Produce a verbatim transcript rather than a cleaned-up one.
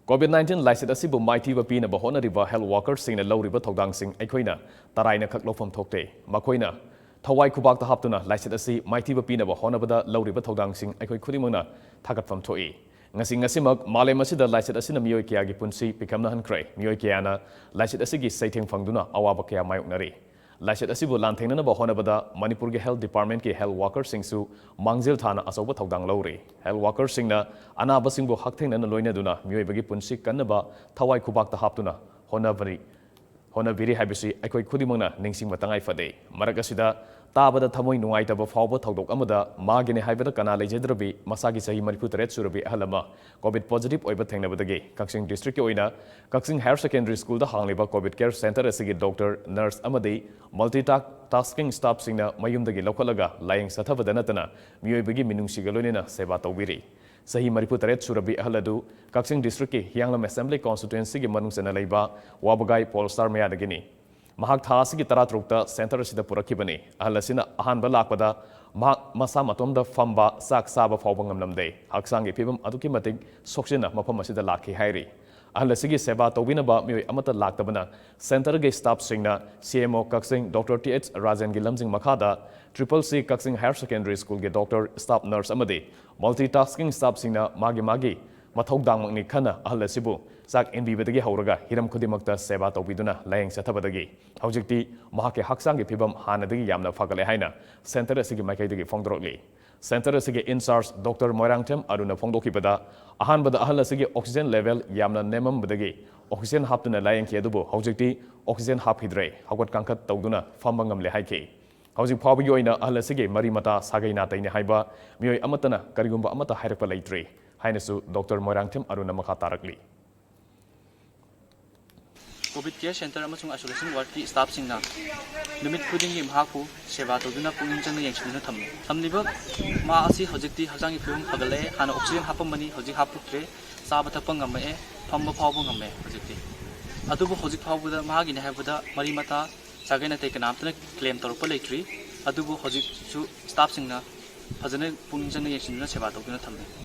COVID nineteen ꯂꯥꯏꯆꯠ ꯑꯁꯤꯕꯨ ꯃꯥꯏꯊꯤꯕ ꯄꯤꯅꯕ ꯍꯣꯠꯅꯔꯤꯕ health workerꯁꯤꯡꯅ ꯂꯧꯔꯤꯕ ꯊꯧꯗꯥꯡꯁꯤꯡ ꯑꯩꯈꯣꯏꯅ ꯇꯔꯥꯏꯅ ꯈꯛ ꯂꯧꯐꯝ ꯊꯣꯛꯇꯦ꯫ ꯃꯈꯣꯏꯅ ꯊꯋꯥꯏ ꯈꯨꯕꯥꯛꯇ ꯍꯥꯞꯇꯨꯅ ꯂꯥꯏꯆꯠ ꯑꯁꯤ ꯃꯥꯏꯊꯤꯕ ꯄꯤꯅꯕ ꯍꯣꯠꯅꯕꯗ ꯂꯧꯔꯤꯕ ꯊꯧꯗꯥꯡꯁꯤꯡ ꯑꯩꯈꯣꯏ ꯈꯨꯗꯤꯡꯃꯛꯅ ꯊꯥꯒꯠꯐꯝ ꯊꯣꯛꯏ꯫ ꯉꯁꯤ ꯉꯁꯤꯃꯛ ꯃꯥꯂꯦꯝ ꯑꯁꯤꯗ ꯂꯥꯏꯆꯠ ꯑꯁꯤꯅ ꯃꯤꯑꯣꯏ ꯀꯌꯥꯒꯤ ꯄꯨꯟꯁꯤ ꯄꯤꯈꯝꯅꯍꯟꯈ꯭ꯔꯦ꯫ ꯃꯤꯑꯣꯏ ꯀꯌꯥꯅ ꯂꯥꯏꯆꯠ ꯑꯁꯤꯒꯤ ꯆꯩꯊꯦꯡ ꯐꯪꯗꯨꯅ ꯑꯋꯥꯕ ꯀꯌꯥ ꯃꯥꯌꯣꯛꯅꯔꯤ꯫ ꯂꯥꯏꯆꯠ ꯑꯁꯤꯕꯨ ꯂꯥꯟꯊꯦꯡꯅꯅꯕ ꯍꯣꯠꯅꯕꯗ ꯃꯅꯤꯄꯨꯔꯒꯤ health departmentꯀꯤ health workerꯁꯤꯡꯁꯨ ꯃꯥꯡꯖꯤꯜ ꯊꯥꯅ ꯑꯆꯧꯕ ꯊꯧꯗꯥꯡ ꯂꯧꯔꯤ꯫ Health workerꯁꯤꯡꯅ ꯑꯅꯥꯕꯁꯤꯡꯕꯨ ꯍꯛꯊꯦꯡꯅꯅ ꯂꯣꯏꯅꯗꯨꯅ ꯃꯤꯑꯣꯏꯕꯒꯤ ꯄꯨꯟꯁꯤ ꯀꯟꯅꯕ ꯊꯋꯥꯏ ꯈꯨꯕꯥꯛꯇ ꯍꯥꯞꯇꯨꯅ ꯍꯣꯠꯅꯕꯔꯤ, ꯍꯣꯠꯅꯕꯤꯔꯤ ꯍꯥꯏꯕꯁꯤ ꯑꯩꯈꯣꯏ ꯈꯨꯗꯤꯡꯃꯛꯅ ꯅꯤꯡꯁꯤꯡꯕ ꯇꯉꯥꯏ ꯐꯗꯦ꯫ ꯃꯔꯛ ꯑꯁꯤꯗ ꯇꯥꯕꯗ ꯊꯃꯣꯏ ꯅꯨꯡꯉꯥꯏꯇꯕ ꯐꯥꯎꯕ ꯊꯧꯗꯣꯛ ꯑꯃꯗ ꯃꯥꯒꯤꯅꯤ ꯍꯥꯏꯕꯗ ꯀꯅꯥ ꯂꯩꯖꯗ꯭ꯔꯕꯤ ꯃꯁꯥꯒꯤ ꯆꯍꯤ ꯃꯔꯤꯐꯨ ꯇꯔꯦꯠ ꯁꯨꯔꯕꯤ ꯑꯍꯜ ꯑꯃ COVID positive ꯑꯣꯏꯕ ꯊꯦꯡꯅꯕꯗꯒꯤ ꯀꯛꯆꯤꯡ districtꯀꯤ ꯑꯣꯏꯅ ꯀꯛꯆꯤꯡ higher secondary schoolꯗ ꯍꯥꯡꯂꯤꯕ COVID care center ꯑꯁꯤꯒꯤ doctor, nurse ꯑꯃꯗꯤ multi tasking staffꯁꯤꯡꯅ ꯃꯌꯨꯝꯗꯒꯤ ꯂꯧꯈꯠꯂꯒ ꯂꯥꯌꯦꯡ ꯆꯠꯊꯕꯗ ꯅꯠꯇꯅ ꯃꯤꯑꯣꯏꯕꯒꯤ ꯃꯤꯅꯨꯡꯁꯤꯒ ꯂꯣꯏꯅꯅ ꯁꯦꯕꯥ ꯇꯧꯕꯤꯔꯤ꯫ ꯆꯍꯤ ꯃꯔꯤꯐꯨ ꯇꯔꯦꯠ ꯁꯨꯔꯕꯤ ꯑꯍꯜ ꯑꯗꯨ ꯀꯛꯆꯤꯡ districtꯀꯤ ꯍꯤꯌꯥꯡꯂꯝ assembly constituencyꯒꯤ ꯃꯅꯨꯡ ꯆꯟꯅ ꯂꯩꯕ ꯋꯥꯕꯒꯥꯏ Polestar ꯃꯌꯥꯗꯒꯤꯅꯤ꯫ ꯃꯍꯥꯛ ꯊꯥ ꯑꯁꯤꯒꯤ ꯇꯔꯥꯇꯔꯨꯛꯇ center ꯑꯁꯤꯗ ꯄꯨꯔꯛꯈꯤꯕꯅꯤ꯫ ꯑꯍꯜ ꯑꯁꯤꯅ ꯑꯍꯥꯟꯕ ꯂꯥꯛꯄꯗ ꯃꯍꯥꯛ ꯃꯁꯥ ꯃꯇꯣꯝꯗ ꯐꯝꯕ, ꯆꯥꯛ ꯆꯥꯕ ꯐꯥꯎꯕ ꯉꯝꯂꯝꯗꯦ꯫ ꯍꯛꯆꯥꯡꯒꯤ ꯐꯤꯕꯝ ꯑꯗꯨꯛꯀꯤ ꯃꯇꯤꯛ ꯁꯣꯛꯆꯤꯟꯅ ꯃꯐꯝ ꯑꯁꯤꯗ ꯂꯥꯛꯈꯤ ꯍꯥꯏꯔꯤ꯫ ꯑꯍꯜ ꯑꯁꯤꯒꯤ ꯁꯦꯕꯥ ꯇꯧꯕꯤꯅꯕ ꯃꯤꯑꯣꯏ ꯑꯃꯠꯇ ꯂꯥꯛꯇꯕꯅ centerꯒꯤ staffꯁꯤꯡꯅ CMO ꯀꯛꯆꯤꯡ Doctor Th ꯔꯥꯖꯦꯟꯒꯤ ꯂꯝꯖꯤꯡ ꯃꯈꯥꯗ Triple C ꯀꯛꯆꯤꯡ higher secondary schoolꯒꯤ doctor, staff nurse ꯑꯃꯗꯤ multi tasking staffꯁꯤꯡꯅ ꯃꯥꯒꯤ ꯃꯥꯒꯤ ꯃꯊꯧꯗꯥꯡꯃꯛꯅꯤ ꯈꯟꯅ ꯑꯍꯜ ꯑꯁꯤꯕꯨ ꯆꯥꯛ ꯏꯟꯕꯤꯕꯗꯒꯤ ꯍꯧꯔꯒ ꯍꯤꯔꯝ ꯈꯨꯗꯤꯡꯃꯛꯇ ꯁꯦꯕꯥ ꯇꯧꯕꯤꯗꯨꯅ ꯂꯥꯌꯦꯡ ꯆꯠꯊꯕꯗꯒꯤ ꯍꯧꯖꯤꯛꯇꯤ ꯃꯍꯥꯛꯀꯤ ꯍꯛꯆꯥꯡꯒꯤ ꯐꯤꯕꯝ ꯍꯥꯟꯅꯗꯒꯤ ꯌꯥꯝꯅ ꯐꯒꯠꯂꯦ ꯍꯥꯏꯅ center ꯑꯁꯤꯒꯤ ꯃꯥꯏꯀꯩꯗꯒꯤ ꯐꯣꯡꯗꯣꯔꯛꯂꯤ꯫ Center ꯑꯁꯤꯒꯤ in charge Doctor ꯃꯣꯏꯔꯥꯡꯊꯦꯝ ꯑꯔꯨꯟꯅ ꯐꯣꯡꯗꯣꯛꯈꯤꯕꯗ, ꯑꯍꯥꯟꯕꯗ ꯑꯍꯜ ꯑꯁꯤꯒꯤ oxygen level ꯌꯥꯝꯅ ꯅꯦꯝꯃꯝꯕꯗꯒꯤ oxygen ꯍꯥꯞꯇꯨꯅ ꯂꯥꯌꯦꯡꯈꯤ, ꯑꯗꯨꯕꯨ ꯍꯧꯖꯤꯛꯇꯤ oxygen ꯍꯥꯞꯈꯤꯗ꯭ꯔꯦ, ꯍꯧꯒꯠ ꯀꯥꯡꯈꯠ ꯇꯧꯗꯨꯅ ꯐꯝꯕ ꯉꯝꯂꯦ ꯍꯥꯏꯈꯤ꯫ ꯍꯧꯖꯤꯛ ꯐꯥꯎꯕꯒꯤ ꯑꯣꯏꯅ ꯑꯍꯜ ꯑꯁꯤꯒꯤ ꯃꯔꯤ ꯃꯇꯥ ꯁꯥꯒꯩ ꯅꯥꯇꯩꯅꯤ ꯍꯥꯏꯕ ꯃꯤꯑꯣꯏ ꯑꯃꯠꯇꯅ ꯀꯔꯤꯒꯨꯝꯕ ꯑꯃꯠꯇ ꯍꯥꯏꯔꯛꯄ ꯂꯩꯇ꯭ꯔꯤ ꯍꯥꯏꯅꯁꯨ Doctor ꯃꯣꯏꯔꯥꯡꯊꯦꯝ ꯑꯔꯨꯟꯅ ꯃꯈꯥ ꯇꯥꯔꯛꯂꯤ꯫ COVID care center ꯑꯃꯁꯨꯡ isolation wardꯀꯤ staffꯁꯤꯡꯅ ꯅꯨꯃꯤꯠ ꯈꯨꯗꯤꯡꯒꯤ ꯃꯍꯥꯛꯄꯨ ꯁꯦꯕꯥ ꯇꯧꯗꯨꯅ ꯄꯨꯛꯅꯤꯡ ꯆꯪꯅ ꯌꯦꯡꯁꯤꯟꯗꯨꯅ ꯊꯝꯂꯤ꯫ ꯊꯝꯂꯤꯕ ꯃꯥ ꯑꯁꯤ ꯍꯧꯖꯤꯛꯇꯤ ꯍꯛꯆꯥꯡꯒꯤ ꯐꯤꯕꯝ ꯐꯒꯠꯂꯛꯑꯦ꯫ ꯍꯥꯟꯅ oxygen ꯍꯥꯞꯄꯝꯕꯅꯤ, ꯍꯧꯖꯤꯛ ꯍꯥꯞꯄꯛꯇ꯭ꯔꯦ꯫ ꯆꯥꯕ ꯊꯛꯄ ꯉꯝꯃꯛꯑꯦ, ꯐꯝꯕ ꯐꯥꯎꯕ ꯉꯝꯃꯦ ꯍꯧꯖꯤꯛꯇꯤ꯫ ꯑꯗꯨꯕꯨ ꯍꯧꯖꯤꯛ ꯐꯥꯎꯕꯗ ꯃꯍꯥꯛꯀꯤꯅꯤ ꯍꯥꯏꯕꯗ ꯃꯔꯤ ꯃꯇꯥ ꯁꯥꯒꯩ ꯅꯥꯇꯩ ꯀꯅꯥꯝꯇꯅ claim ꯇꯧꯔꯛꯄ ꯂꯩꯇ꯭ꯔꯤ꯫ ꯑꯗꯨꯕꯨ ꯍꯧꯖꯤꯛꯁꯨ staffꯁꯤꯡꯅ ꯐꯖꯅ ꯄꯨꯛꯅꯤꯡ ꯆꯪꯅ ꯌꯦꯡꯁꯤꯟꯗꯨꯅ ꯁꯦꯕꯥ ꯇꯧꯗꯨꯅ ꯊꯝꯂꯤ꯫